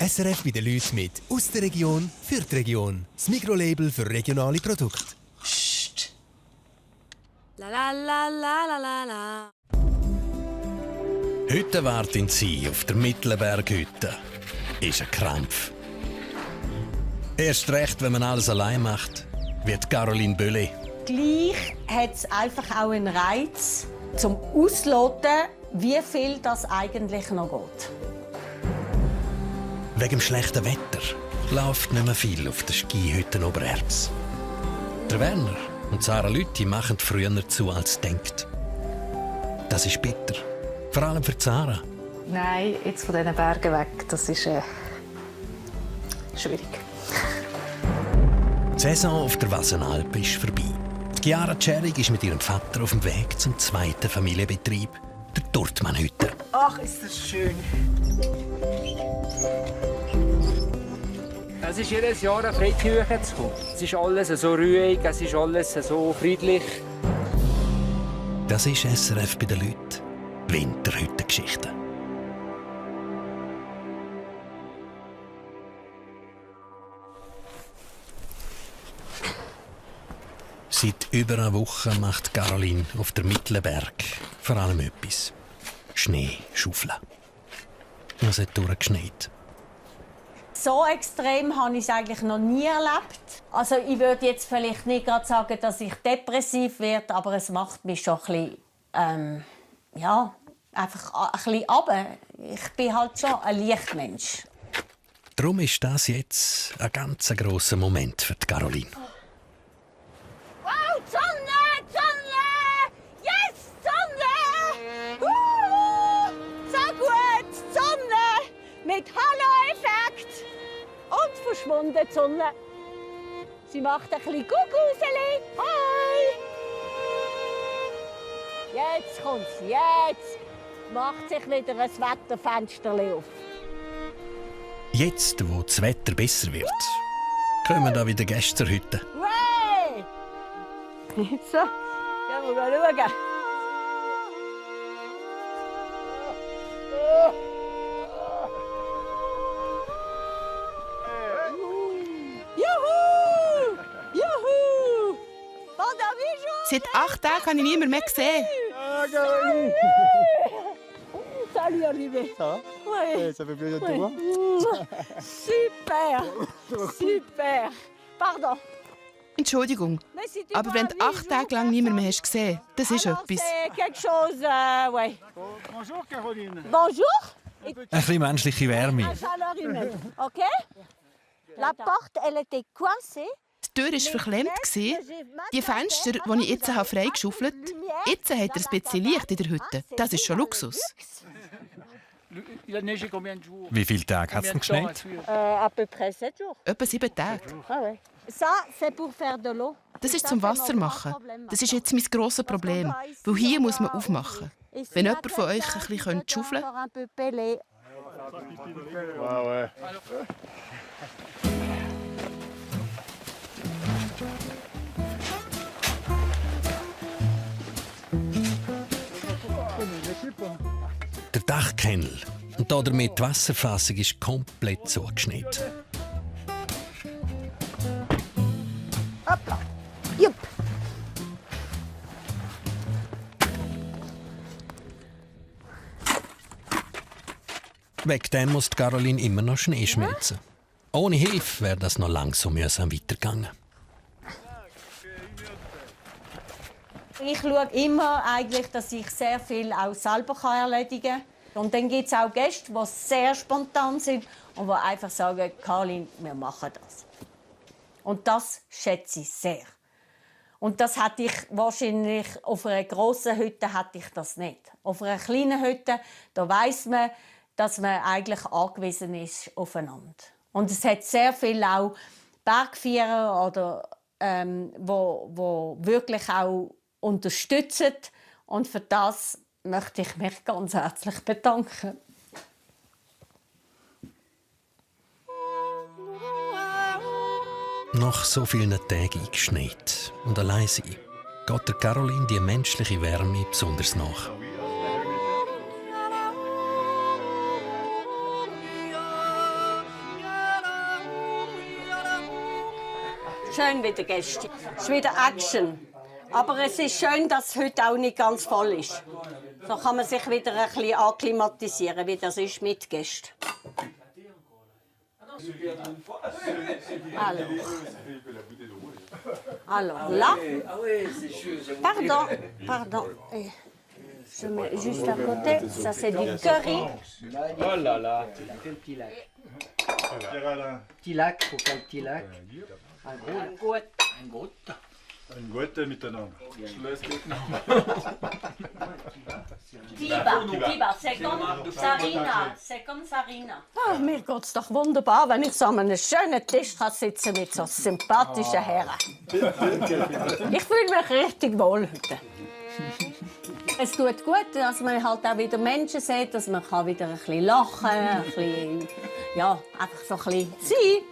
SRF bei den Leuten mit «Aus der Region für die Region». Das Mikrolabel für regionale Produkte. Psst. La la la la la la la. Heute warten Sie auf der Mittelberghütte. Ist ein Krampf. Erst recht, wenn man alles allein macht, wird Caroline Bölli. Gleich hat es einfach auch einen Reiz, zum Ausloten, wie viel das eigentlich noch geht. Wegen dem schlechten Wetter läuft nicht mehr viel auf der Skihütte Obererz. Der Werner und Sarah Lüthi machen früher zu als denkt. Das ist bitter. Vor allem für Sarah. Nein, jetzt von diesen Bergen weg, das ist schwierig. Die Saison auf der Wasenalp ist vorbei. Die Chiara Tschärig ist mit ihrem Vater auf dem Weg zum zweiten Familienbetrieb, der Turtmannhütte. Ach, ist das schön. Es ist jedes Jahr eine Freude, hierher zu kommen. Es ist alles so ruhig, es ist alles so friedlich. Das ist SRF bei den Leuten. Winterhüttengeschichten. Seit über einer Woche macht Caroline auf der Mittelberg vor allem etwas. Schnee schaufeln. Es hat durchgeschneit. So extrem habe ich es eigentlich noch nie erlebt. Also ich würde jetzt vielleicht nicht gerade sagen, dass ich depressiv werde, aber es macht mich schon ein bisschen, einfach ein bisschen runter. Ich bin halt schon ein Lichtmensch. Darum ist das jetzt ein ganz grosser Moment für die Caroline. Wow, die Sonne! Die Sonne! Yes, die Sonne! So gut, die Sonne! Mit Hallo-Effekt! Und verschwunden die Sonne. Sie macht ein bisschen Guckuseli. Hi! Jetzt kommt's, jetzt macht sich wieder ein Wetterfenster auf. Jetzt, wo das Wetter besser wird, kommen da wieder Gäste zur Hütte. Hey! So, gehen wir mal schauen. Juhu! Juhu! Seit 8 Tagen habe ich niemanden mehr gesehen. Salut Olivier. Ça va? Oui. Ça fait plaisir de te voir. Super! Super! Pardon. Entschuldigung, aber wenn du 8 Tage lang niemanden mehr hast gesehen, das ist Alors, etwas. c'est quelque chose, ouais. Bonjour Caroline. Bonjour. Ein bisschen menschliche Wärme. Chaleur humaine. OK? La porte, elle était coincée. Die Tür war verklemmt. Die Fenster, die ich jetzt freigeschaufelt habe, jetzt hat er ein bisschen Licht in der Hütte. Das ist schon Luxus. Wie viele Tage hat es denn geschneit? À peu près 7 jours. Etwa 7 Tage. Ah ouais. Ça, c'est pour faire de l'eau. Das ist zum Wasser machen. Das ist jetzt mein grosses Problem. Weil hier muss man aufmachen. Wenn jemand von euch ein bisschen schaufeln könnte. Ouais, ouais. Der Dachkennel und damit die Wasserfassung ist komplett zugeschneit. Hoppla. Jupp. Wegen dem muss Caroline immer noch Schnee schmelzen. Ohne Hilfe wäre das noch lang so mühsam weitergegangen. Ich schaue immer eigentlich, dass ich sehr viel auch selber erledigen kann. Und dann gibt es auch Gäste, die sehr spontan sind und die einfach sagen, Caroline, wir machen das. Und das schätze ich sehr. Und das hatte ich wahrscheinlich auf einer grossen Hütte hatte ich das nicht. Auf einer kleinen Hütte, da weiss man, dass man eigentlich angewiesen ist aufeinander. Und es hat sehr viel auch Bergvierer oder wo wirklich auch unterstützen. Und für das möchte ich mich ganz herzlich bedanken. Nach so vielen Tagen eingeschneit und allein sein, geht der Caroline die menschliche Wärme besonders nach. schön wieder Gäste. Es ist wieder Action. Aber es ist schön, dass es heute auch nicht ganz voll ist. So kann man sich wieder ein bisschen akklimatisieren, wie das ist mit Gästen. Alors là, pardon. Je mets juste à côté, ça c'est du curry. Oh là là, quel petit lac. Petit lac, faut quel petit lac. Ein gut. Ein gut. Ein guter miteinander. Tiba, c'est comme Sarina. C'est comme Sarina. Oh, mir geht's doch wunderbar, wenn ich so an einem schönen Tisch sitzen mit so sympathischen Herren. Ich fühle mich richtig wohl heute. Es tut gut, dass man halt auch wieder Menschen sieht, dass man wieder ein bisschen lachen kann, ein bisschen, ja, einfach so ein bisschen sein.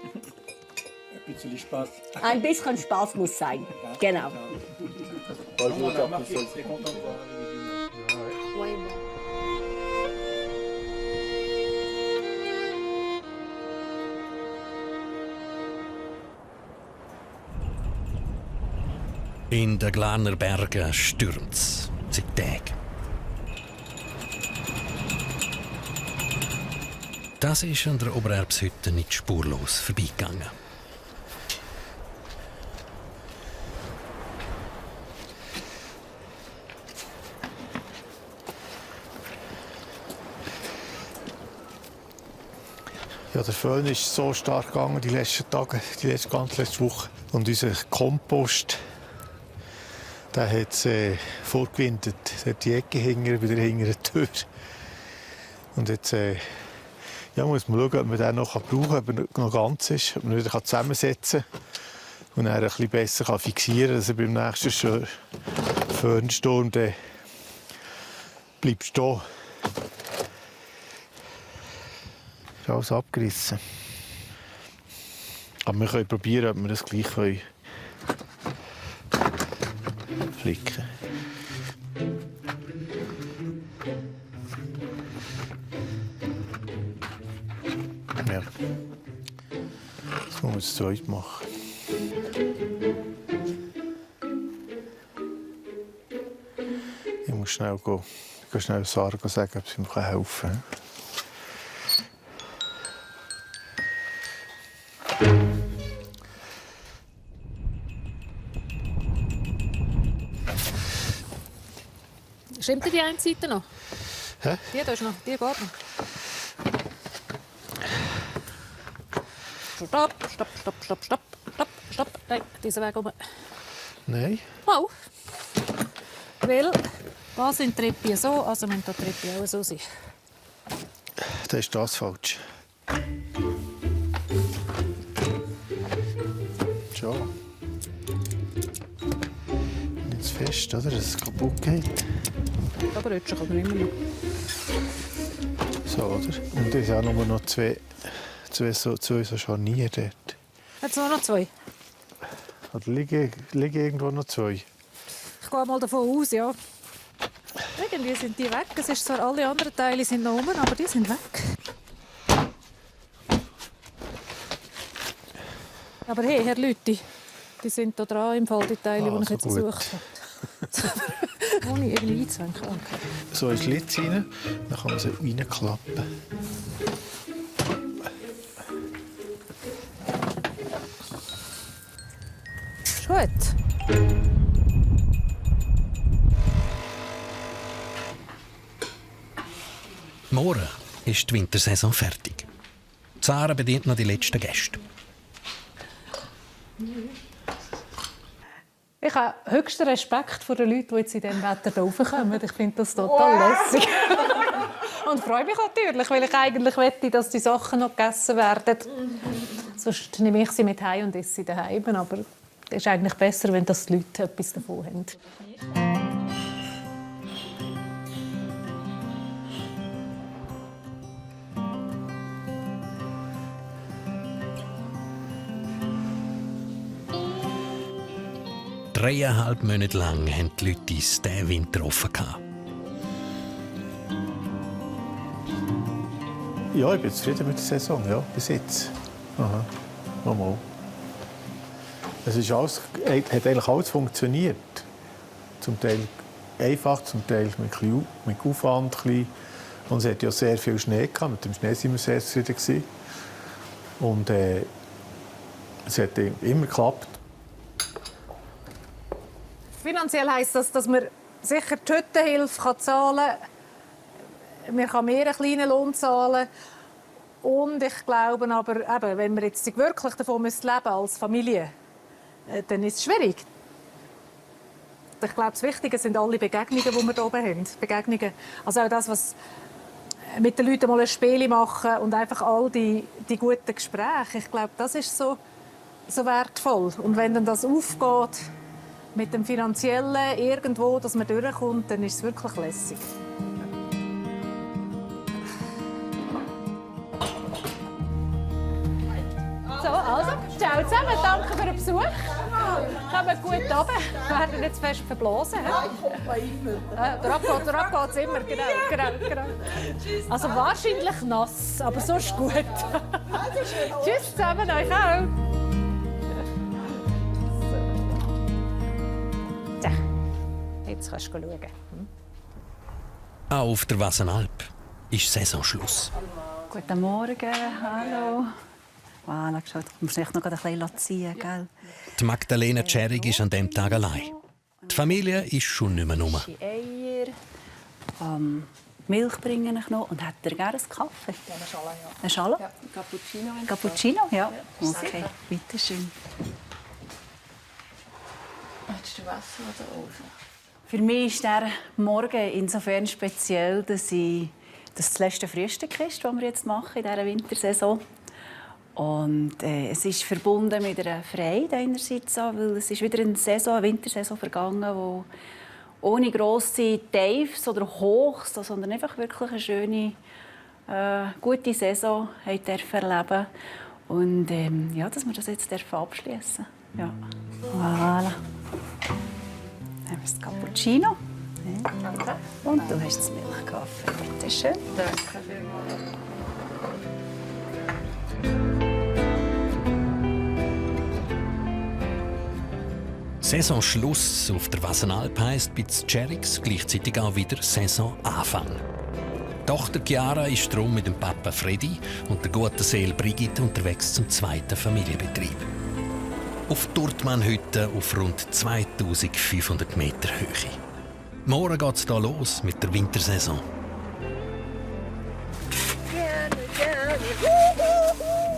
Ein bisschen Spaß. Ein bisschen Spaß muss sein, genau. In den Glarner Bergen stürmt es seit Tagen. Das ist an der Obererbshütte nicht spurlos vorbeigegangen. Ja, der Föhn ist so stark gegangen die letzten Tage, ganz letzte Woche. Und unser Kompost, der hat es vorgewindet. Der hat die Ecke wieder hinter der Tür. Und jetzt ja, muss man schauen, ob man den noch brauchen kann, ob er noch ganz ist, ob man ihn wieder zusammensetzen kann und dann ein bisschen besser fixieren kann, dass er beim nächsten Föhnsturm bleibt stehen. Ist alles abgerissen. Aber wir können probieren, ob wir das gleich flicken können. Ja. Das muss man zu zweit machen. Ich muss schnell Sarah sagen, ob sie mir helfen kann. Stimmt die eine Seite noch? Hä? Die da ist noch, die geht noch. Stopp. Nein, diesen Weg oben. Nein. Wow. Weil, da sind die Treppen so, also müssen die Treppen auch so sein. Da ist das falsch. Schon. Nicht zu fest, oder? Dass es kaputt geht. Aber rutschen kann man immer noch. So, oder? Und es sind auch nur noch zwei so Scharniere dort. Hat es noch zwei? Oder liegen irgendwo noch zwei? Ich gehe mal davon aus, ja. Irgendwie sind die weg. Es ist zwar, alle anderen Teile sind noch oben, aber die sind weg. Aber hey, Herr Lüthi, die sind da dran im Fall, die Teile, die ich jetzt gesucht habe. Ohne irgendwie einzwängen. Okay. So ein Schlitz rein, dann kann man sie reinklappen. Ist gut. Morgen ist die Wintersaison fertig. Sarah bedient noch die letzten Gäste. Ich habe höchsten Respekt vor den Leuten, die jetzt in diesem Wetter hier raufkommen. Ich finde das total lässig. Und freue mich natürlich, weil ich eigentlich möchte, dass die Sachen noch gegessen werden. Sonst nehme ich sie mit heim und esse sie daheim. Aber es ist eigentlich besser, wenn das die Leute etwas davon haben. Dreieinhalb Monate lang haben die Leute diesen Winter offen gehabt. Ja, ich bin zufrieden mit der Saison, ja, bis jetzt. Aha, mal. Es ist alles, hat eigentlich alles funktioniert. Zum Teil einfach, zum Teil mit Aufwand. Und es hat ja sehr viel Schnee gehabt. Mit dem Schnee waren wir sehr zufrieden. Und es hat immer geklappt. Finanziell heisst das, dass man sicher die Hüttenhilfe zahlen kann. Man kann mehr einen kleinen Lohn zahlen. Und ich glaube aber, eben, wenn wir jetzt wirklich davon leben müssen, als Familie, dann ist es schwierig. Ich glaube, das Wichtige sind alle Begegnungen, die wir hier oben haben. Begegnungen. Also auch das, was mit den Leuten mal ein Spiel machen und einfach all die guten Gespräche. Ich glaube, das ist so wertvoll. Und wenn dann das aufgeht mit dem Finanziellen irgendwo, dass man durchkommt, dann ist es wirklich lässig. So, also, ciao zusammen, danke für den Besuch. Kommen gut runter. Wir werden jetzt fest verblasen. Darauf geht es immer, genau. Also wahrscheinlich nass, aber sonst gut. Tschüss zusammen, euch auch. So. Jetzt kannst du schauen. Auch auf der Wasenalp ist Saisonschluss. Guten Morgen, hallo. Voilà, schau, du musst echt noch ein bisschen ziehen, gell? Die Magdalena Tschärig ist an diesem Tag allein. Die Familie ist schon nicht mehr rum. Eier, Milch bringen ich noch. Und hat er gerne einen Kaffee? Ja, eine Schale, ja. Eine Schale? Ja, Cappuccino. Cappuccino, ja. Okay, bitteschön. Möchtest du Wasser oder Ofen? Für mich ist der Morgen insofern speziell, dass das letzte Frühstück ist, das wir jetzt machen in dieser Wintersaison. Und es ist verbunden mit einer Freude einerseits, weil es ist wieder eine Wintersaison vergangen, wo ohne grosse Tiefs oder Hochs, sondern einfach wirklich eine schöne, gute Saison erleben. Und ja, dass wir das jetzt abschließen. Ja. Voilà. Dann haben wir das Cappuccino. Danke. Und du hast das Milchkaffee. Bitte schön. Danke vielmals. Saisonschluss auf der Wasenalp heisst bei den Tschärigs gleichzeitig auch wieder Saisonanfang. Die Tochter Chiara ist darum mit dem Papa Freddy und der guten Seele Brigitte unterwegs zum zweiten Familienbetrieb. Auf Turtmannhütte auf rund 2500 Meter Höhe. Morgen geht es hier los mit der Wintersaison.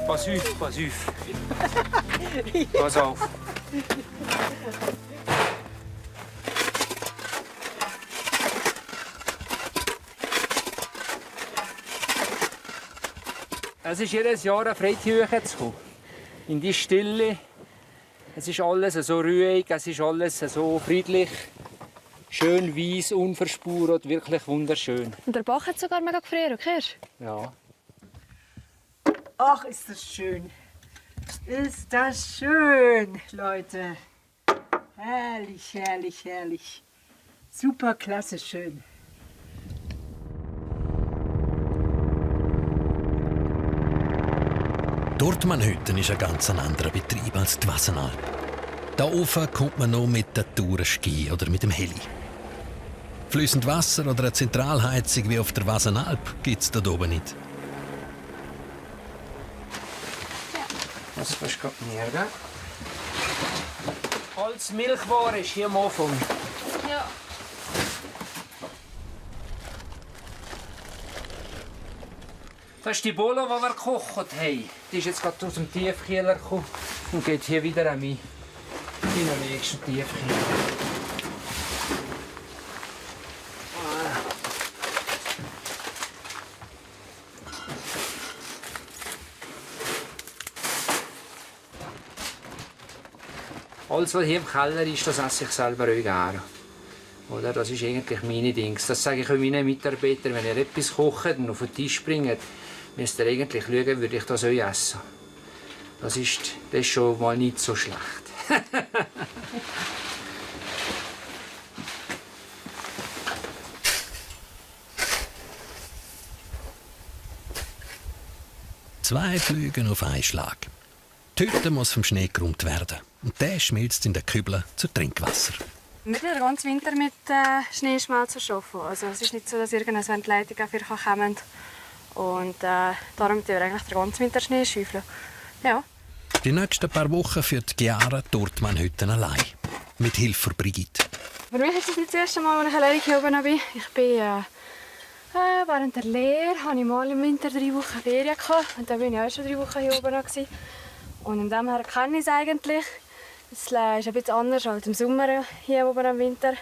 Pass auf, pass auf. Pass auf. Es ist jedes Jahr eine Freude zu kommen. In die Stille. Es ist alles so ruhig, es ist alles so friedlich. Schön weiss, unverspurt, wirklich wunderschön. Und der Bach hat sogar mega gefriert, hörst du? Ja. Ach, ist das schön. Ist das schön, Leute. Herrlich, herrlich, herrlich. Super klasse schön. Turtmannhütten ist ein ganz anderer Betrieb als die Wasenalp. Da oben kommt man noch mit der Tourenski oder mit dem Heli. Fließend Wasser oder eine Zentralheizung wie auf der Wasenalp gibt es da oben nicht. Das kannst du mir, gell? Alles Milchware ist hier am Anfang. Ja. Das ist die Bolle, die wir gekocht haben. Die ist jetzt gerade aus dem Tiefkühler gekommen und geht hier wieder an mich. In den nächsten Tiefkühler. Alles, was hier im Keller ist, das esse ich selber auch gerne. Oder? Das ist eigentlich meine Dings. Das sage ich auch meinen Mitarbeitern, wenn ihr etwas kocht und auf den Tisch bringt, müsst ihr eigentlich schauen, würde ich das auch essen. Das ist schon mal nicht so schlecht. Zwei Flüge auf einen Schlag. Die Hütte muss vom Schnee geräumt werden. Und der schmilzt in den Kübeln zu Trinkwasser. Wir müssen den ganzen Winter mit Schneeschmelzer arbeiten. Also es ist nicht so, dass irgendeine Entleitung dafür kommen. Und darum müssen wir eigentlich den ganzen Winter Schnee schaufeln. Ja. Die nächsten paar Wochen führt Chiara die Ortmann-Hütten allein. Mit Hilfe von Brigitte. Für mich ist es nicht das erste Mal, als ich alleine hier oben bin. Ich bin während der Lehre hatte ich mal im Winter 3 Wochen Ferien gehabt. Und dann bin ich auch schon 3 Wochen hier oben gewesen. Und in dem her kenne ich es eigentlich. Es ist ein bisschen anders als im Sommer hier oben im Winter.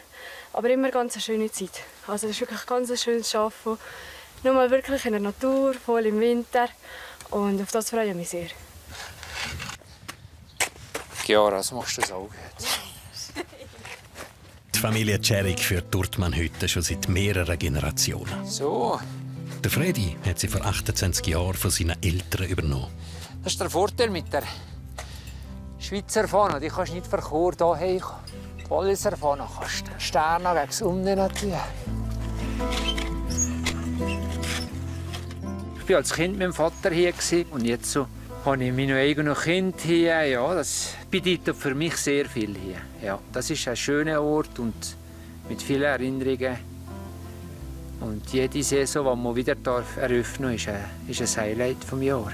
Aber immer ganz eine schöne Zeit. Also es ist wirklich ganz ein schönes Arbeiten. Nur mal wirklich in der Natur, voll im Winter. Und auf das freue ich mich sehr. Chiara, das machst du so gut. Die Familie Tscherig führt die Ortmann-Hütte schon seit mehreren Generationen. So. Der Fredi hat sie vor 28 Jahren von seinen Eltern übernommen. Das ist der Vorteil mit der Schweizer Fahne. Die kannst du nicht verkaufen hierher kommen. Die Walliser Fahne kannst du Sterne gegen das Unten natürlich. Ich war als Kind mit meinem Vater hier und jetzt so habe ich meine eigenen Kinder hier. Ja, das bedeutet für mich sehr viel hier. Ja, das ist ein schöner Ort und mit vielen Erinnerungen. Und jede Saison, die man wieder eröffnen darf, ist ein Highlight des Jahres.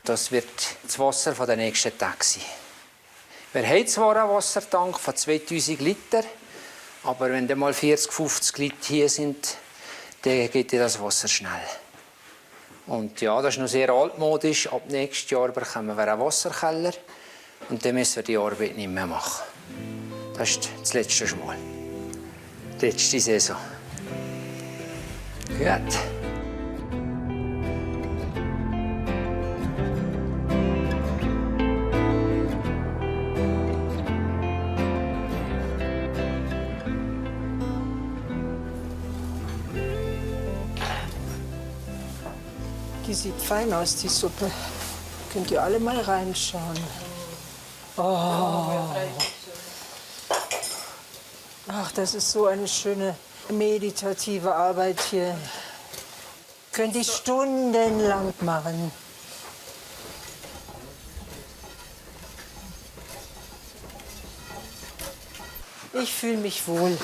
Das wird das Wasser der nächsten Tage sein. Wir haben zwar einen Wassertank von 2000 Liter, aber wenn dann mal 40, 50 Liter hier sind, dann geht das Wasser schnell. Und ja, das ist noch sehr altmodisch. Ab nächstes Jahr bekommen wir einen Wasserkeller und dann müssen wir die Arbeit nicht mehr machen. Das ist das letzte Mal. Die letzte Saison. Gut. Die sieht fein aus, die Suppe. Könnt ihr alle mal reinschauen. Oh. Ach, das ist so eine schöne meditative Arbeit hier. Könnt ihr stundenlang machen. Ich fühle mich wohl.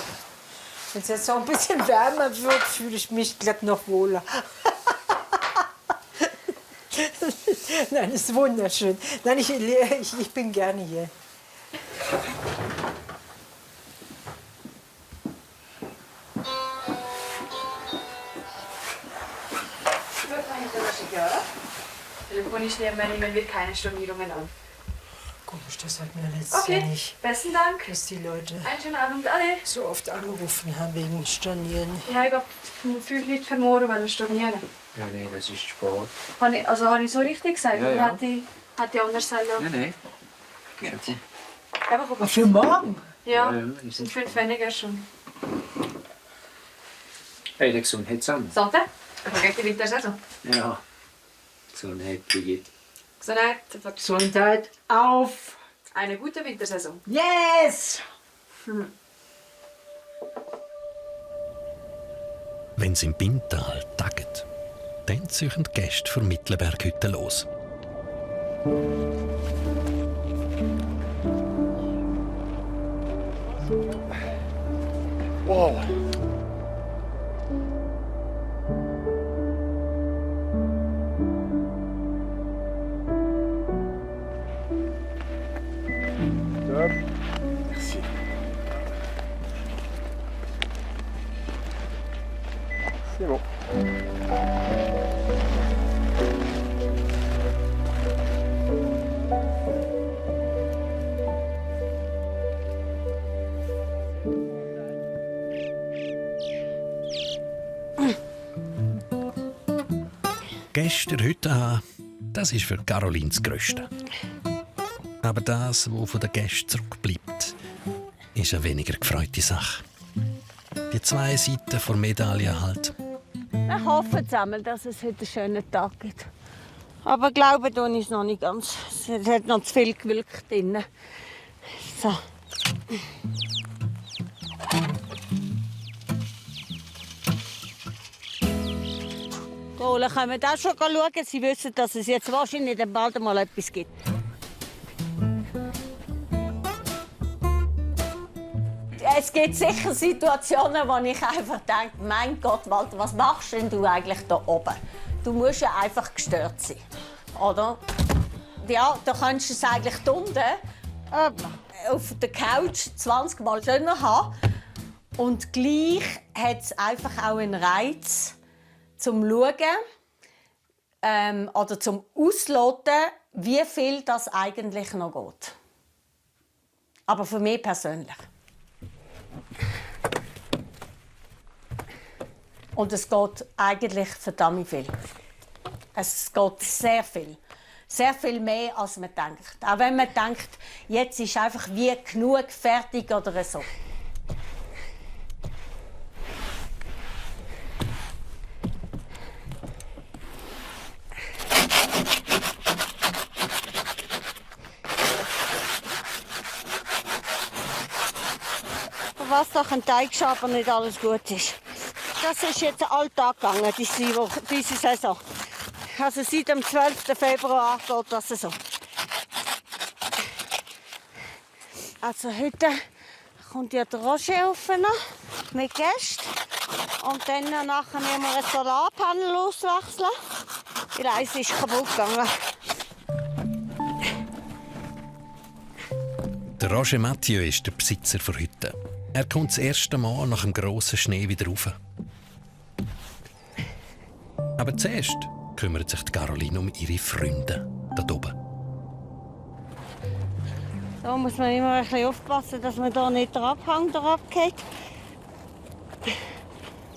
Wenn es jetzt noch ein bisschen wärmer wird, fühle ich mich glatt noch wohler. Nein, ist wunderschön. Nein, ich bin gerne hier. Telefonisch nehmen wir keine Stornierungen an. Komisch, das hat mir letztes Jahr nicht. Besten Dank. Dass die Leute einen schönen Abend alle. So oft angerufen haben wegen Stornieren. Ja, ich habe 5 Leute verloren, weil stornieren. Ja, nein, das ist Sport. Habe ich so richtig gesagt? Ja, oder ja. Hat die anders sagen? Nein. Gerne. Aber für morgen? Ja, es sind 5 weniger schon. Hey, der Gesundheit zusammen. Sante? Vergesst die Wintersaison. Ja. Gesundheit, Brigitte. Gesundheit. Gesundheit auf. Eine gute Wintersaison. Yes! Wenn es im Bintal taget, dann ziehen die Gäste von Mittelberghütte los. Wow. Merci. C'est bon. Gäste der Hütte haben, das ist für Caroline das Grösste. Aber das, was von den Gästen zurückbleibt, ist eine weniger gefreute Sache. Die 2 Seiten der Medaille halt. Ich hoffe zusammen, dass es heute einen schönen Tag gibt. Aber glauben tue ich es noch nicht ganz. Es hat noch zu viel gewirkt drin. So. Da oben können wir auch schon schauen. Sie wissen, dass es jetzt wahrscheinlich bald mal etwas gibt. Es gibt sicher Situationen, wo ich einfach denke, mein Gott, Walter, was machst denn du eigentlich da oben? Du musst ja einfach gestört sein, oder? Ja, da kannst du es eigentlich unten auf der Couch 20 Mal schöner haben. Und gleich hat es einfach auch einen Reiz, zum Schauen oder zum Ausloten, wie viel das eigentlich noch geht. Aber für mich persönlich. Und es geht eigentlich verdammt viel. Es geht sehr viel. Sehr viel mehr, als man denkt. Auch wenn man denkt, jetzt ist einfach wie genug fertig oder so. Was doch ein Teigschaber nicht alles gut ist. Das ist jetzt ein Alltag gegangen, diese Saison. Also seit dem 12. Februar geht das so. Also heute kommt ja der Roger rauf mit Gästen. Und dann nachher müssen wir ein Solarpanel auswechseln, weil eins ist kaputt gegangen. Der Roger Mathieu ist der Besitzer der Hütte. Er kommt das erste Mal nach dem grossen Schnee wieder rauf. Aber zuerst kümmert sich Caroline um ihre Freunde dort oben. Da muss man immer ein bisschen aufpassen, dass man da nicht den Abhang abgeht.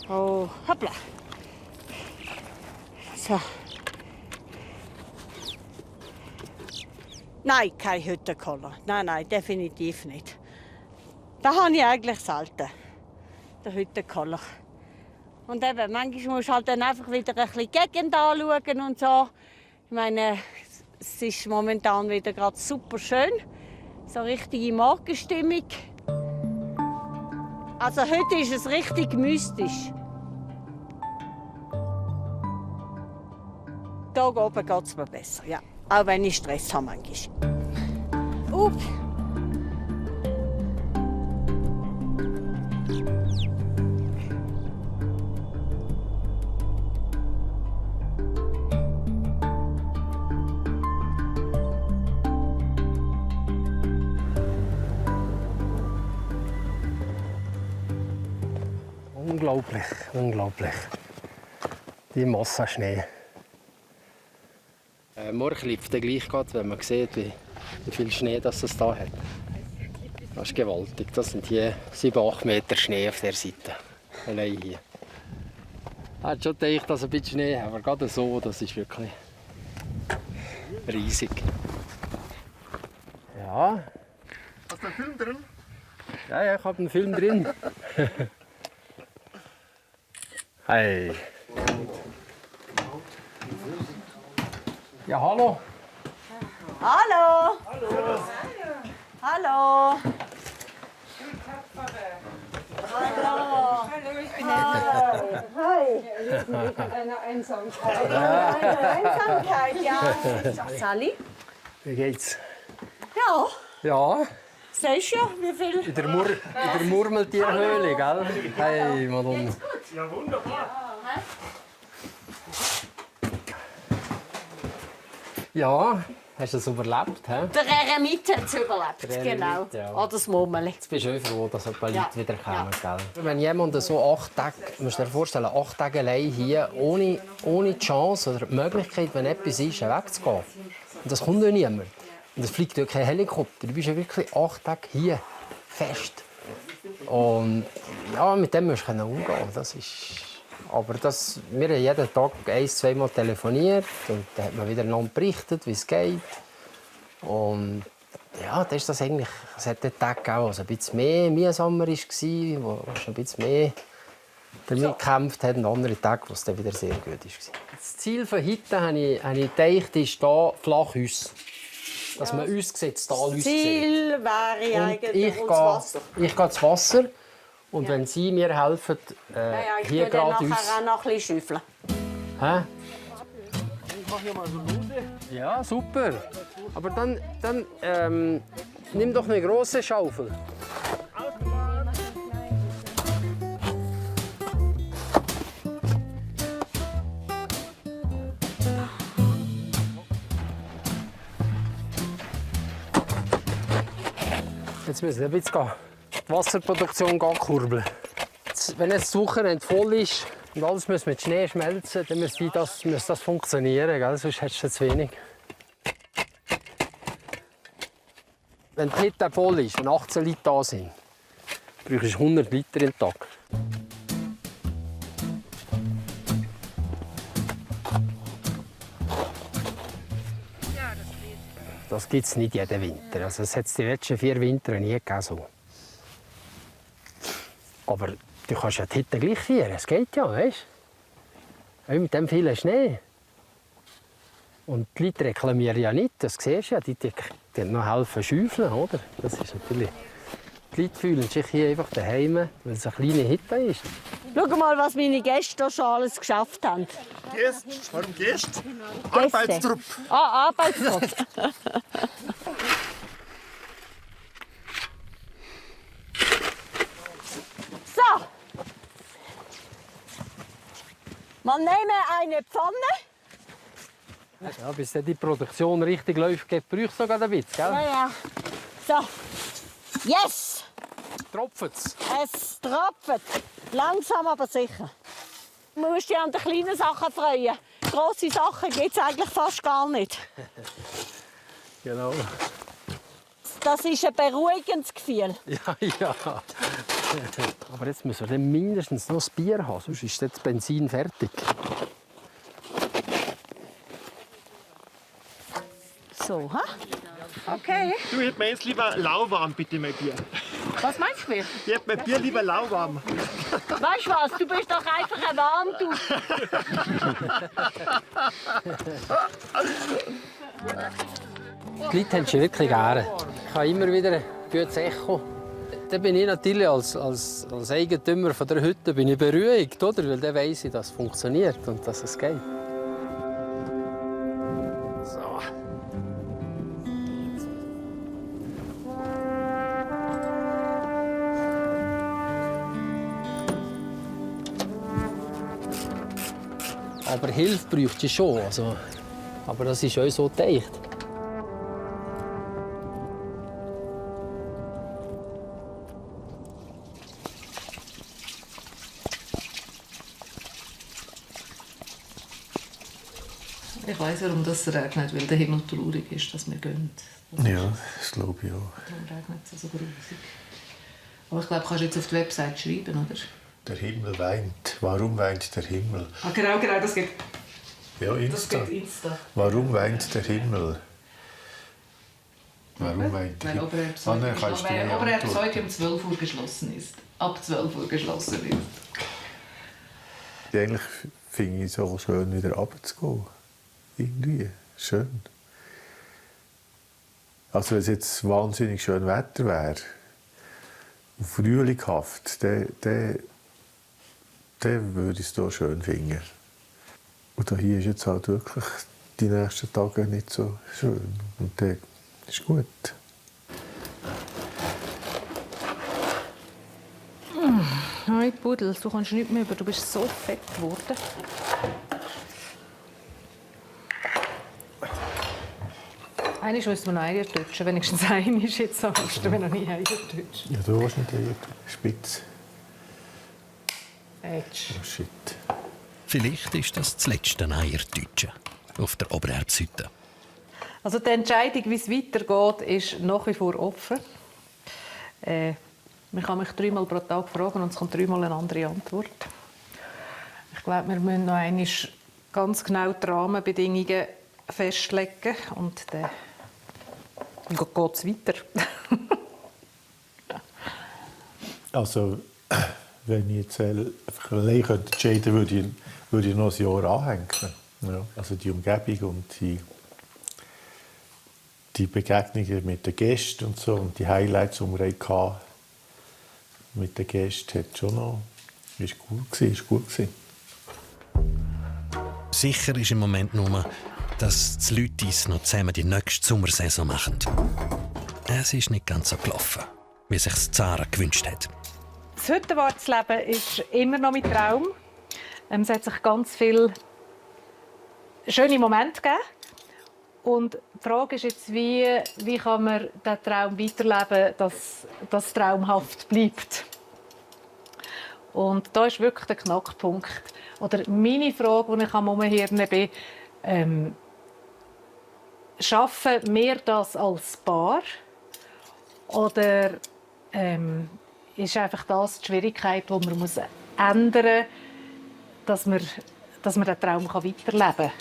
Oh, hoppla. So. Nein, kein Hüttenkoller. Nein, definitiv nicht. Das habe ich eigentlich selten, den Hüttenkoller. Und eben, manchmal musst du halt dann einfach wieder ein bisschen die Gegend anschauen und so. Ich meine, es ist momentan wieder gerade super schön. So richtige Morgenstimmung. Also heute ist es richtig mystisch. Hier oben geht es mir besser, ja. Auch wenn ich Stress habe manchmal. Ups. Unglaublich, unglaublich. Die Masse Schnee. Morgen liegt der gleich gerade, wenn man sieht, wie viel Schnee das es da hat. Das ist gewaltig. Das sind hier 7-8 Meter Schnee auf der Seite. Allein hier. Ich hatte schon gedacht, dass ein bisschen Schnee haben, aber gerade so, das ist wirklich riesig. Ja. Hast du einen Film drin? Ja, ich habe einen Film drin. Hey. Ja, hallo. Hallo. Hallo. Hallo, ich bin Ella. Hi. Mit einer Einsamkeit. Einsamkeit, ja. Sally? Wie geht's? Ja. Ja. Siehst du ja, wie viel? In der Murmeltierhöhle, gell? Hey, Madonna. Ja, wunderbar. Ja, hast du es überlebt? He? Der Eremit hat es überlebt, Der Eremit, genau. ja. Oder das Murmeli. Jetzt bist du auch froh, dass ein paar Ja. Leute wieder kommen. Gell? Wenn jemand so 8 Tage, musst du dir vorstellen, 8 Tage allein hier, ohne die Chance oder die Möglichkeit, wenn etwas ist, wegzugehen. Und das kommt ja niemand. Und es fliegt ja kein Helikopter. Du bist ja wirklich 8 Tage hier, fest. Und ja, mit dem musst du umgehen. Das ist... Aber wir haben jeden Tag 1-2 Mal telefoniert und dann hat man wieder berichtet, wie es geht. Und ja, das ist das eigentlich. Es hat den Tag gegeben, wo ein bisschen mehr mühsamer war, wo ein bisschen mehr damit gekämpft hat, und andere Tage, wo es dann wieder sehr gut war. Das Ziel von heute, habe ich gedacht, ist hier Flachhaus. dass man uns sieht, das Tal uns Ziel sieht. wäre eigentlich Ich gehe ins Wasser und wenn Sie mir helfen, ich hier dann gerade uns... nachher auch noch ein bisschen schüffeln. Hä? Ich mache hier mal so Lose. Ja, super. Aber dann nimm doch eine große Schaufel. Jetzt müssen wir ein bisschen die Wasserproduktion kurbeln. Wenn jetzt das Wochenende voll ist und alles muss mit Schnee schmelzen, dann müsste das funktionieren, gell? Sonst hättest du zu wenig. Wenn die Hütte voll ist und 18 Leute da sind, brauchst du 100 Liter im Tag. Das gibt es nicht jeden Winter. Also, es hat es die letzten 4 Winter nie gegeben. So. Aber du kannst ja die Hütte gleich führen. Es geht ja, weißt du? Mit dem vielen Schnee. Und die Leute reklamieren ja nicht, das siehst du ja. Die noch helfen schäufeln, oder? Das ist natürlich... Die Leute fühlen sich hier einfach daheim, weil es eine kleine Hütte ist. Schau mal, was meine Gäste hier schon alles geschafft haben. Gäste? Warum Gäste? Arbeitstrupp. Ah, Arbeitstrupp. So. Wir nehmen eine Pfanne. Ja, bis die Produktion richtig läuft, braucht es noch ein bisschen, gell? Ja. So. Yes! Tropft es? Es tropft. Langsam, aber sicher. Du musst dich an den kleinen Sachen freuen. Grosse Sachen gibt es eigentlich fast gar nicht. Genau. Das ist ein beruhigendes Gefühl. Ja. Aber jetzt müssen wir dann mindestens noch das Bier haben, sonst ist das Benzin fertig. So, ha? Okay. Du hättest mir jetzt lieber lauwarm, bitte, mein Bier. Was meinst du? Ich hätte mein Bier lieber lauwarm. Weißt du was? Du bist doch einfach ein Warmdusch. Die Leute haben es wirklich gerne. Ich habe immer wieder ein gutes Echo. Da bin ich natürlich als Eigentümer von der Hütte bin ich beruhigt, oder? Weil dann weiss ich, dass es funktioniert und dass es geht. So. Aber Hilfe braucht es schon. Also, aber das ist auch so gedacht. Ich weiss, warum das regnet, weil der Himmel traurig ist, dass wir gehen. Ja, das glaube ich auch. Darum regnet es so grusig. Aber ich glaube, du kannst jetzt auf die Website schreiben, oder? Der Himmel weint. Warum weint der Himmel? Ah, genau, das geht. Ja, Insta. Das geht Insta. Warum weint der Himmel? Warum weint der Weil Himmel? Oberherbst heute um 12 Uhr geschlossen ist. Ab 12 Uhr geschlossen ist. Eigentlich finde ich es auch schön, wieder runterzugehen. Irgendwie. Schön. Also wenn es jetzt wahnsinnig schön Wetter wäre, frühlinghaft, dann würde ich es hier schön finden. Und hier ist jetzt halt wirklich die nächsten Tage nicht so schön. Und dann ist gut. Hi Pudel, du kommst nicht mehr über, du bist so fett geworden. Einmal müssen wir noch Eier touchen, wenigstens ein ist jetzt am besten, wenn noch nie Eier touchen. Ja, du hast nicht Eier. Spitz. Ätsch. Oh shit. Vielleicht ist das letzte Eierdeutschen auf der Oberherbshütte. Also die Entscheidung, wie es weitergeht, ist nach wie vor offen. Man kann mich 3-mal pro Tag fragen und es kommt 3-mal eine andere Antwort. Ich glaube, wir müssen noch einmal ganz genau die Rahmenbedingungen festlegen und dann geht es weiter. Also, wenn ich jetzt allein entscheiden könnte, würde ich noch ein Jahr anhängen. Ja, also die Umgebung und die die Begegnungen mit den Gästen und so und die Highlights, die wir hatten mit den Gästen, hat schon noch ist gut gewesen. Sicher ist im Moment nur, dass die Leute noch zusammen die nächste Sommersaison machen. Es ist nicht ganz so gelaufen, wie sich Zara gewünscht hat. Das Hüttenwartsleben ist immer noch mein Traum. Es hat sich ganz viele schöne Momente gegeben. Und die Frage ist jetzt, wie kann man diesen Traum weiterleben, dass das traumhaft bleibt. Und da ist wirklich der Knackpunkt. Oder meine Frage, die ich am Umhirnen bin, schaffen wir das als Paar? Oder ist einfach das die Schwierigkeit, die man ändern muss, dass man den Traum weiterleben kann?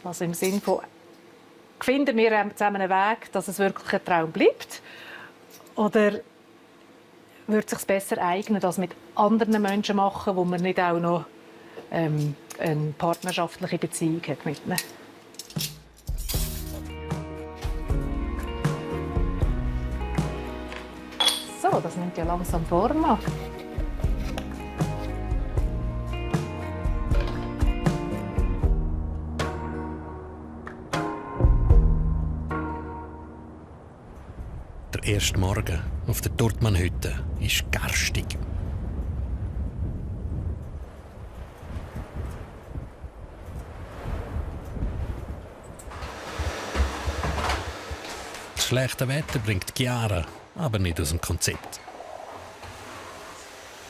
Also im Sinne von, finden wir zusammen einen Weg, dass es wirklich ein Traum bleibt? Oder würde es sich besser eignen, das mit anderen Menschen machen, wo man nicht auch noch eine partnerschaftliche Beziehung hat mit ihnen? So, das nimmt ja langsam Form an. Der erste Morgen auf der Dortmannhütte ist garstig. Das schlechte Wetter bringt Chiara aber nicht aus dem Konzept.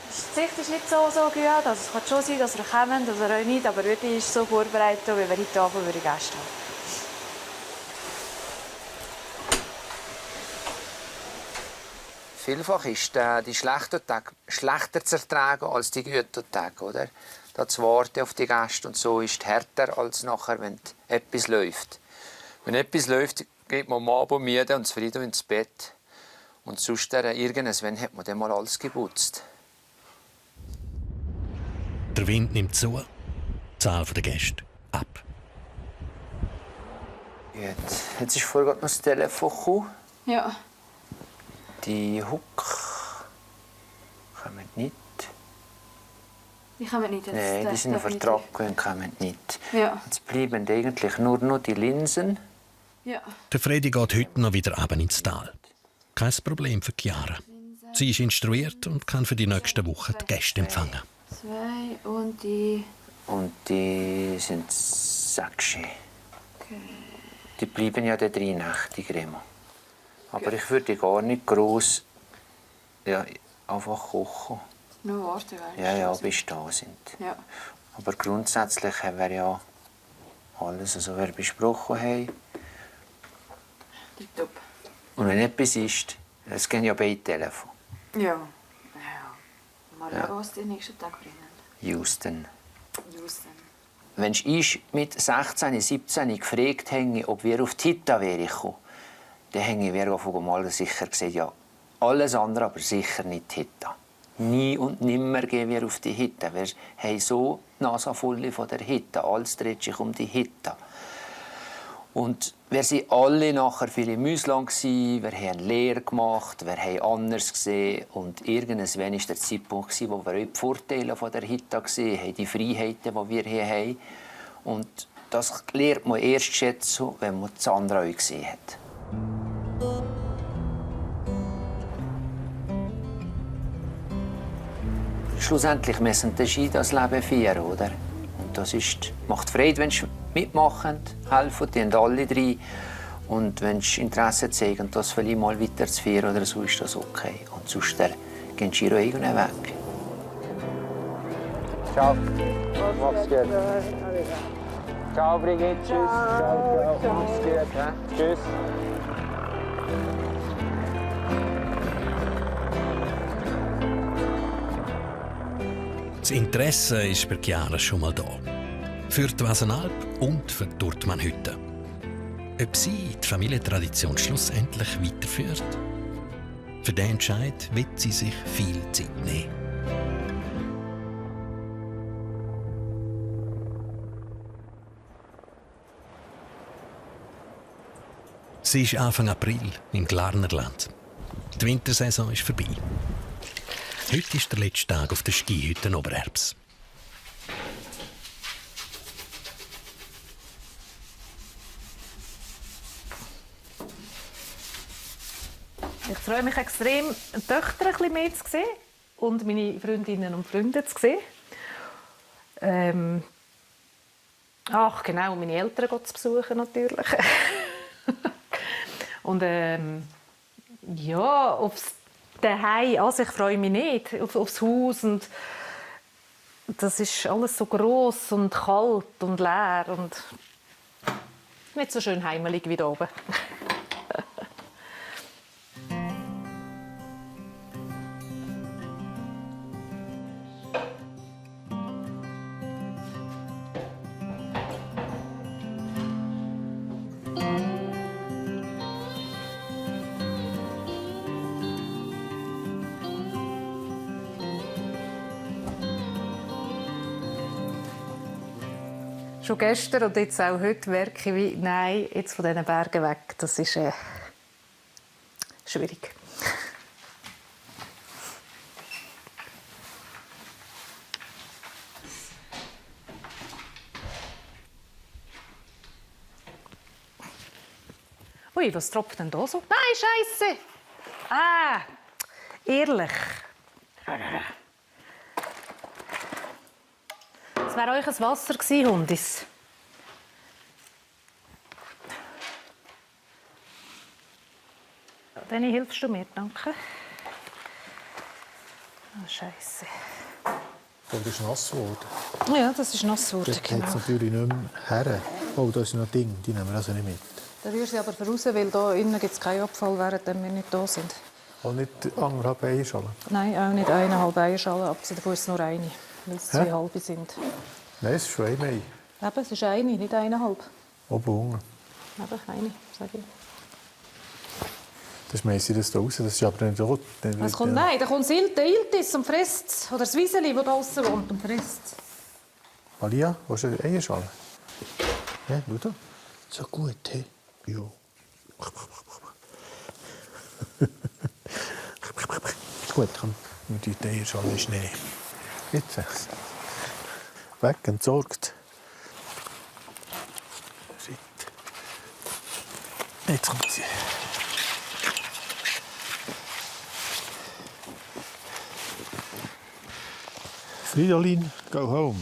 Die Sicht ist nicht so gut. Also es kann schon sein, dass wir kommen, dass wir auch nicht. Aber heute ist so vorbereitet, wie wir heute Abend Gäste haben. Vielfach ist die schlechten Tage schlechter zu ertragen als die guten Tage, oder? Das Warten auf die Gäste und so ist härter als nachher, wenn etwas läuft. Wenn etwas läuft, geht man am Abend müde und zufrieden ins Bett. Und sonst irgendwann hat man dann mal alles geputzt. Der Wind nimmt zu, die Zahl der Gäste ab. Jetzt ist vorhin noch das Telefon gekommen. Ja. Die Huck kommen nicht. Die kommen nicht. Nein, die sind auf Vertrag und kommen nicht. Ja. Jetzt bleiben eigentlich nur noch die Linsen. Ja. Der Fredi geht heute noch wieder runter ins Tal. Kein Problem für Chiara. Sie ist instruiert und kann für die nächsten Wochen die Gäste empfangen. 2 und die... Und die sind 6. Okay. Die bleiben ja dann 3 Nächte, Remo. Aber ich würde gar nicht gross einfach kochen. Nur warten, Ja, bis sie da sind. Ja. Aber grundsätzlich haben wir ja alles, was wir besprochen haben. Tipptopp. Und wenn etwas ist, es gehen ja beide Telefon. Ja. Mal schauen, was die nächsten Tage bringen. Houston. Wenn ich mit 16, 17 gefragt hätte, ob wir auf die Hita wären, dann hätte ich von mal sicher gesagt, ja, alles andere, aber sicher nicht die Hita. Nie und nimmer gehen wir auf die Hita. Wir haben so die Nase voll von der Hita. Alles dreht sich um die Hita. Und wir waren alle nachher viele im Ausland, wir haben eine Lehre gemacht, wir haben anders gesehen. Und irgendwann war der Zeitpunkt, wo wir auch die Vorteile von der Hita gesehen haben, die Freiheiten, die wir hier haben. Und das lernt man erst schätzen, wenn man das andere auch gesehen hat. Schlussendlich müssen die das Leben führen, oder? Und das macht Freude, wenn sie mitmachen, helfen, die haben alle drei. Und wenn sie Interesse zeigen, das vielleicht mal weiterzuführen oder so, ist das okay. Und sonst gehen sie ihre eigenen Weg. Ciao. Mach's gut. Ciao, Brigitte. Tschüss. Ciao. Mach's gut. Tschüss. Das Interesse ist bei Chiara schon mal da. Für die Wasenalp und für die Dortmannhütte. Ob sie die Familientradition schlussendlich weiterführt? Für diesen Entscheid wird sie sich viel Zeit nehmen. ist Anfang April im Glarnerland. Die Wintersaison ist vorbei. Heute ist der letzte Tag auf der Skihütte Obererbs. Ich freue mich extrem, die Töchter ein bisschen mehr zu sehen und meine Freundinnen und Freunde zu sehen. Ach genau, meine Eltern zu besuchen natürlich. Und ja, aufs Zuhause, also ich freue mich nicht, aufs Haus. Und das ist alles so gross und kalt und leer und nicht so schön heimelig wie da oben. Schon gestern und jetzt auch heute merke ich, wie, nein, jetzt von diesen Bergen weg, das ist schwierig. Ui, was tropft denn da so? Nein, Scheisse! Ah, ehrlich. Das wäre euch ein Wasser gewesen, Hundis. Danny, hilfst du mir? Danke. Oh, Scheisse. Oh, das ist nass geworden. Ja, das ist nass geworden, Das geht genau. natürlich nicht mehr her. Oh, da ist noch ein Ding, die nehmen wir also nicht mit. Da rührst du aber raus, weil hier innen gibt es keinen Abfall, während wir nicht da sind. Auch nicht 1,5 Eierschalen? Nein, auch nicht 1,5 Eierschalen, abgesehen davon ist es nur eine, weil es 2 halbe sind. Nein, es ist schon ein Ei. Eben, es ist eine, nicht 1,5. Oben unten. Eben, eine, sage ich. Das meisse ich das da raus, das ist aber nicht rot. Was kommt? Nein, da kommt der Iltis und frisst es. Oder das Wieseli, das draußen wohnt und frisst es. Malia, willst du eine Eierschale? Ja, schau da. So gut, hä? Ja. Gut, komm, wir die Eierschale in Schnee. Jetzt. Weg, entsorgt. Shit. Jetzt kommt sie. Fridolin, go home.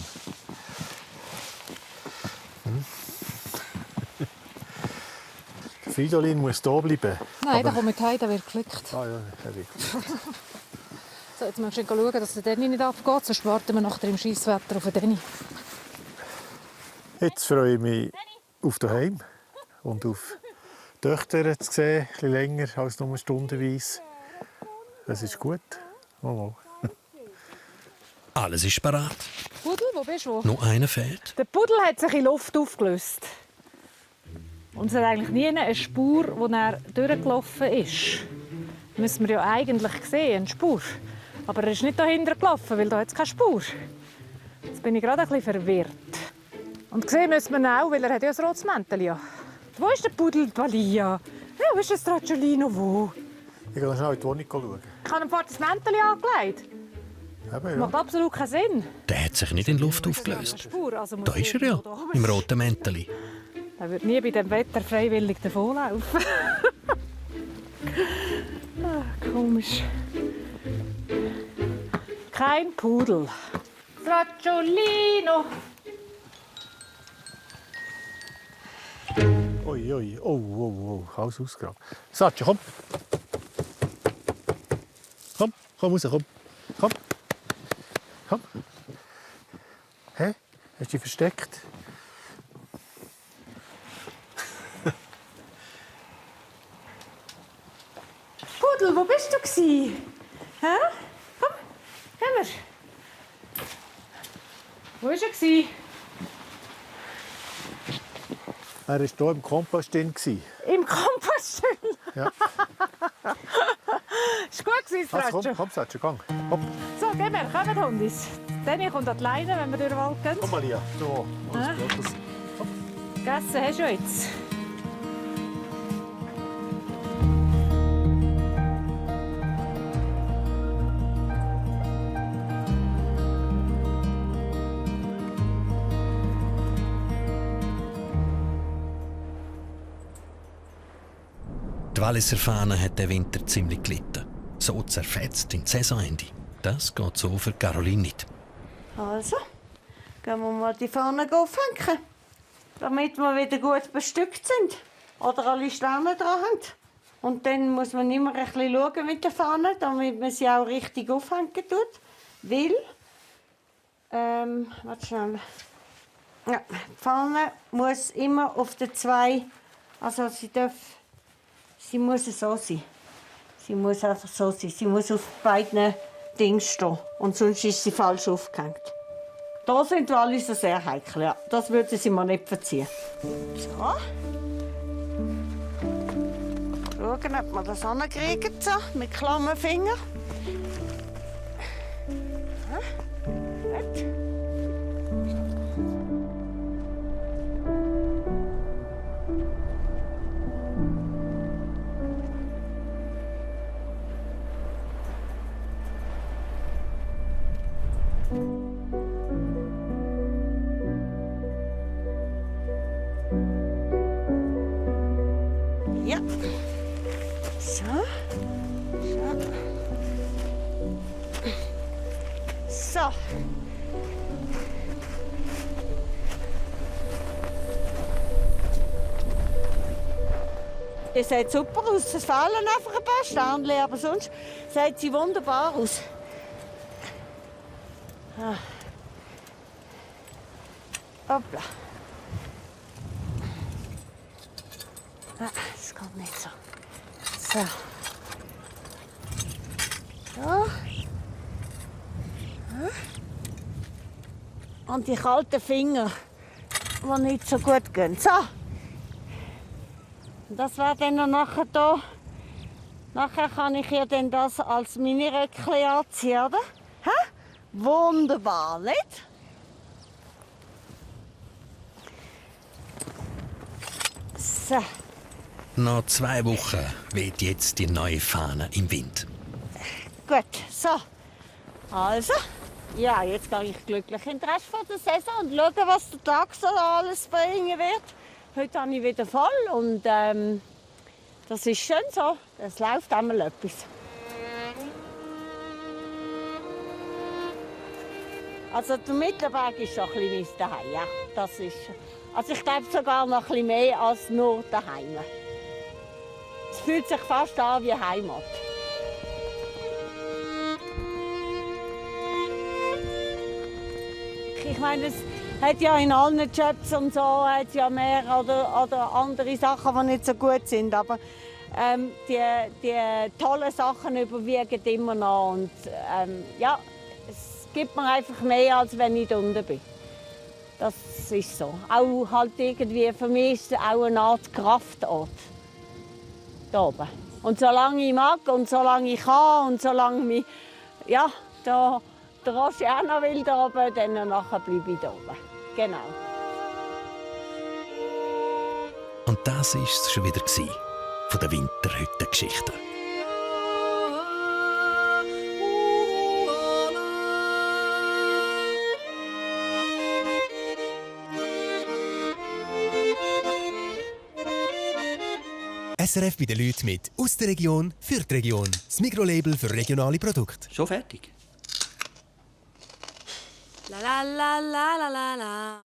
Fridolin muss hier bleiben. Nein, da kommt mit heim, da wird geklickt. Ah ja, er wird geklickt. So, jetzt müssen wir schauen, dass der Danny nicht abgeht, sonst warten wir nachher im Scheisswetter auf den Danny. Jetzt freue ich mich auf daheim und auf die Töchter zu sehen, ein bisschen länger als nur stundenweise. Das ist gut. Mal. Alles ist bereit. Pudel, wo bist du? Nur einer fehlt. Der Pudel hat sich in Luft aufgelöst. Und es hat eigentlich nie eine Spur, wo er durchgelaufen ist. Das müssen wir ja eigentlich sehen, eine Spur. Aber er ist nicht dahinter gelaufen, weil da hat es keine Spur. Jetzt bin ich gerade ein bisschen verwirrt. Und sehen müssen wir ihn auch, weil er hat ja ein rotes Mäntel. Wo ist der Pudel, Valia? Ja, wo ist der Stracciolino? Wo? Ich gehe schnell in die Wohnung schauen. Ich habe ihm vorhin das Mäntel angelegt. Eben, ja. Macht absolut keinen Sinn. Der hat sich nicht in Luft aufgelöst. Spur, also Da ist er ja, im roten Mäntel. Er wird nie bei dem Wetter freiwillig davonlaufen. Komisch. Kein Pudel. Stracciolino! Ui, ui, oh, alles ausgegraben. Satcha, komm. Komm raus, komm. Hä? Hast du dich versteckt? Pudel, wo bist du gsi? Hä? Komm, komm her. Wo war er gsi? Er war hier im Kompost drin. Im Kompoststück. Ja. Ist gut gewesen, Straccio. Komm, Satcha, gang. Hopp. So, gehen wir, kommen Hundis. Danny kommt an die Leine, wenn wir durch den Wald gehen. Komm, Malia. So, alles Ja. gut. Gegessen hast du jetzt? Walliser Fahne hat der Winter ziemlich gelitten. So zerfetzt in die Saisonende. Das geht so für Caroline nicht. Also, gehen wir mal die Fahne aufhängen, damit wir wieder gut bestückt sind oder alle Sterne dran haben. Und dann muss man immer ein bisschen schauen mit der Fahne, damit man sie auch richtig aufhängen tut. Weil, warte schnell. Ja, die Fahne muss immer auf den zwei, also sie muss so sein. Sie muss einfach so sein. Sie muss auf beiden Dingen stehen. Und sonst ist sie falsch aufgehängt. Da sind die Walliser sehr heikel. Ja. Das würden sie mir nicht verziehen. So. Schauen, ob wir das hinkriegen. So, mit klammen Fingern. Ja. Gut. Ja. So. So. So. Es sieht super aus. Es fehlen einfach ein paar Sternchen, aber sonst sieht sie wunderbar aus. Ah. Hoppla. Ah, das geht nicht so. So. So. Und die kalten Finger, die nicht so gut gehen. So. Und das wäre dann noch nachher da. Nachher kann ich ihr dann das als Mini-Röckchen anziehen, oder? Hä? Wunderbar, nicht? So. Nach 2 Wochen weht jetzt die neue Fahne im Wind. Gut, so. Also, ja, jetzt gehe ich glücklich in den Rest der Saison und schaue, was der Tag so alles bringen wird. Heute habe ich wieder voll und das ist schön so. Es läuft einmal etwas. Also der Mittelberg ist schon ein bisschen mein Daheim, ja. Das ist, also ich glaube sogar noch ein bisschen mehr als nur daheim. Es fühlt sich fast an wie Heimat. Ich meine, es hat ja in allen Jobs und so hat ja mehr oder andere Sachen, die nicht so gut sind. Aber die tollen Sachen überwiegen immer noch. Und ja, es gibt mir einfach mehr, als wenn ich da unten bin. Das ist so. Auch halt irgendwie, für mich ist es auch eine Art Kraftort. Da oben. Und solange ich mag und solange ich kann und solange mich, ja, da der Roger auch noch will da oben, dann nachher bleibe ich da oben. Genau. Und das war es schon wieder von der Winterhüttengeschichte. SRF bei den Leuten mit «Aus der Region, für die Region». Das Mikrolabel für regionale Produkte. Schon fertig? La la la la la la la.